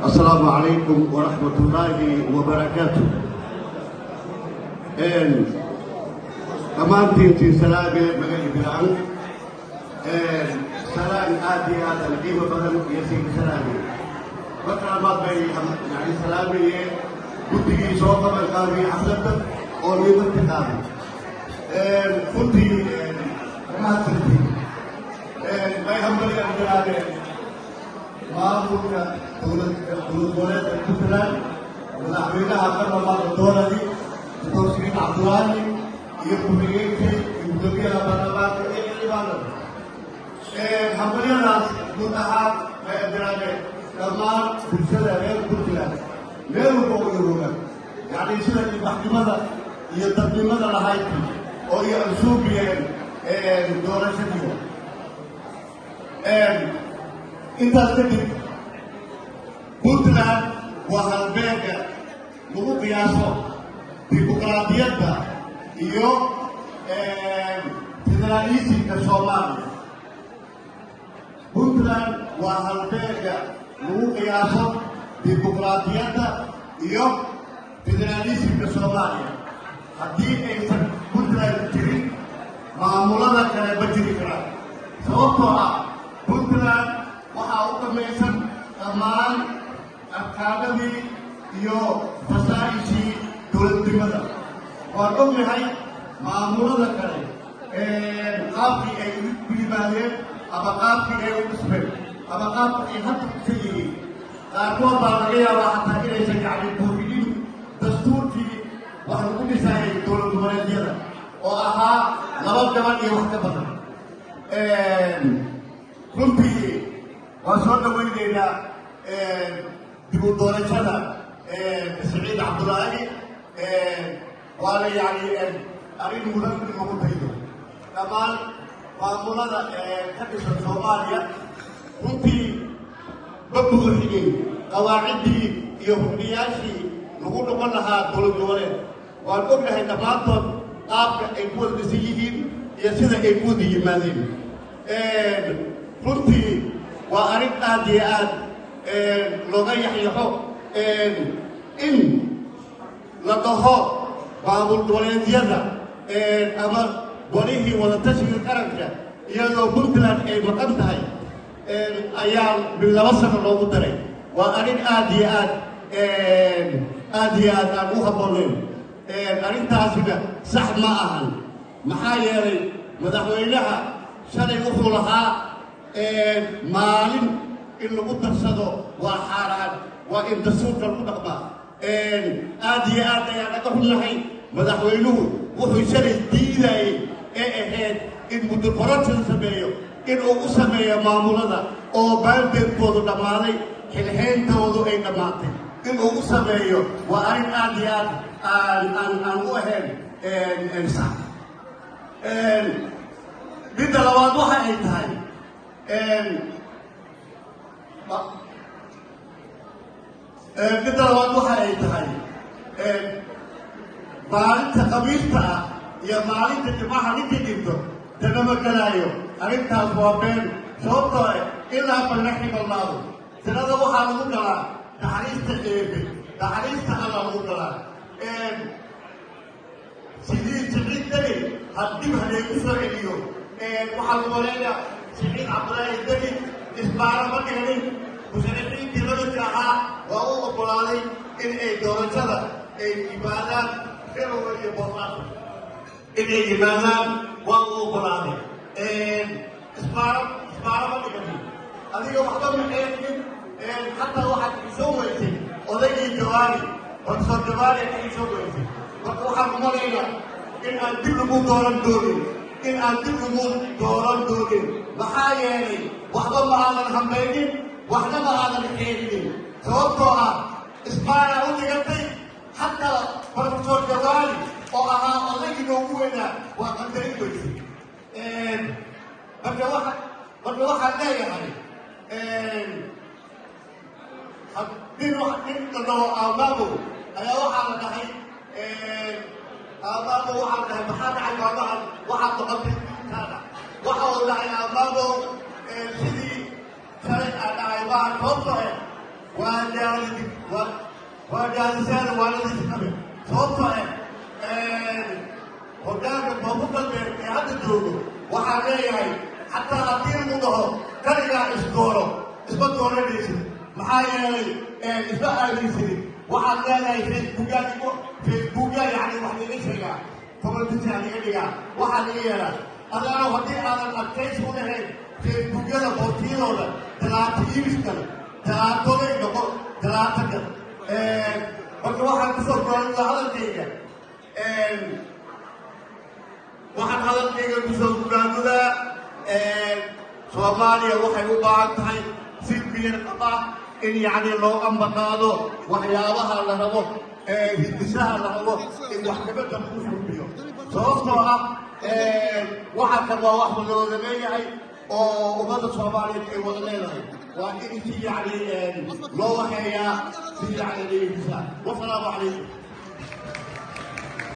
Assalaamu calaykum waraxmat ullaahi wabarakaatu. Dhammaantiintii salaame magaci bilaan salaan aad iyo aad aan qiimo badan iyo siinka salaame. Marka labaad bay yani salaamayeen guddigii soo qaban qaabiyey xafladda oo niimarti qaaday. Runtii mahadsantiin. Bay hambalyan bilaabeen maamulka dowlad goboleedka Puntland, madaxweynaha baarlamaanka dooradi, Doctor Siciid Cabdulaahi, iyo ku-xigeenkii iyo guddoomiyaha baarlamaanka iyo xildhibaanada. Hambalyadaas guud ahaan bay bilaabeen dhammaan bulshada reer Puntland meel walba oo yuroogaan, yacni sida ilbaxnimada iyo dadnimada lahayd oo iyo ansuubiyeen doorashadii. Intaas kadib, Puntland waa halbeega lagu qiyaaso dimuqraadiyadda iyo federaalisimka Soomaaliya. Puntland waa halbeega lagu qiyaaso dimuqraadiyadda iyo federaalisimka Soomaaliya. Haddii aysan Puntland jirin, maamulada kale ma jiri karaan, sababtoo ah Puntland waxaa u dhamaysan dhammaan arkaanadii iyo fasaa'ishii dowladnimada. Waan ognahay maamulada kale qaabkii ay u yimaadeen ama qaabkii ay u dhismeen ama qaabka ay hadda usan yihiin. Qaarkood baa laga yaabaa xataa inaysan yacni buufinin dastuurkii wax lagu dhisayay dowlad goboleedyada oo ahaa laba gabadh iyo wax ka badan. Runtii waan soo dhawaynaynaa dib u doorashada Siciid Cabdulaahi, waana yacni arrin mudan in lagu daydo dhammaan maamulada ka dhisan Soomaaliya. Runtii ma buuxinin qawaaciddii iyo hubniyaashii lagu noqon lahaa dowlad goboleed. Waan ognahay dhammaantood qaabka ay ku wada dhisan yihiin iyo sida ay ku wada yimaadeen. Runtii waa arrin aad iyo aad looga yaxyaxo in la dhaho maamul goboleedyada ama golihii wadatashiga qaranka, iyadoo Puntland ay maqan tahay, ayaa 2 sano loogu daray. Waa arrin aad iyo aad, aad iyo aad aan u habboonayn. Arrintaasina sax ma ahan, maxaa yeelay madaxweynaha shalay wuxuu lahaa maalin in lagu darsado waa xaaraan, waa in dastuurka lagu dhaqmaa. Aad iyo aad ayaan naga xunnahay. Madaxweynuhu wuxuu shalay diidayey ee ahayd in muddo kororsi la sameeyo, in uu u sameeyo maamulada oo baandeedkoodu dhammaaday, xilheyntoodu ay dhammaatay, in uu u sameeyo waa arrin aad iyo aad aan u ahayn sax. Midda labaad waxa ay tahay, maalinta Khamiista ah iyo maalinta Jimcaha ninkii dhinto janno ma gelaayo. Arrintaas waa been, sababtoo eh ilaa man raxima Allaahu. Jannada waxaa lagu galaa naxariista Eebe, naxariista Alla lagu galaa. Sidii Siciid Deni haddib haleegu soo celiyo, waxaa lagu maleynaa Siciid Cabdulaahi Deni isbaara ma dhiganin. Musharixiintii lamidka ahaa waa u oggolaaday in ay doorashada ay yimaadaan Garowe iyo Boosaaso, inay yimaadaan waa u oggolaaday. Isbaaro ma dhiganin, adiga waxba ma eegin. Xataa waxaad isoo weysay odaygii Jawaari, Professor Jawaari aad isoo weysay. Marka waxaan umalaynaa in aan dib lagu dooran doonin, in aan dib lagu dooran doonin, maxaa yeelay waxba ma aadan hambaynin, waxna ma aadan xeerinin, sababtoo ah isbaaraa u dhigatay. Xataa Professor Jawaari oo ahaa odaygii noogu weynaa waa qadarin weysay. Marka waxaan leeyahay, nin la dhaho Aamaamo ayaa waxaa la dhahay, Aamaamo waxaa la dhahay, "Maxaa dhacay maalmahan? Waxaad noqotay diintaada." Waxa uu dhahay Aamaamo, "Sidii shalay aan dhahay maaha, sababtoo eh Waa daali, waa daalisaan, waa nadiif qabe, sababtoo ah hoggaanka Koonfur Galbeed ee hadda joogo waxaa leeyahay, xataa haddii lagu dhaho kaligaa isdooro, isma dooranaysid. Maxaa yeelay isma aaminsanin. Waxaad leedahay Facebookaa, Facebooka yani wax liiga sheegaa, comments liiga dhigaa, waxaa liga yeelaa. Adaano haddii aadan adkaysi u lahayn Facebookyada bootiyadooda talaata iibiskale talaatoday noqo talaata kale. Marka waxaan kusoo gunaanida hadalkayga, waxaan hadalkayga kusoo gudaanudaa, Soomaaliya waxay u baahan tahay si biyar qaba in yacni loo ambaqaado waxyaabaha la rabo, hindisaha la rabo in wax kabedda lagu surbiyo, sababtoo ah waxa kan waa wax wada wada leeyahay oo ummadda Soomaaliyeed ay wada leedahay. Waa in si yacni loo waxeeyaa, si yacni hindisaha. Wasalaamu calaykum.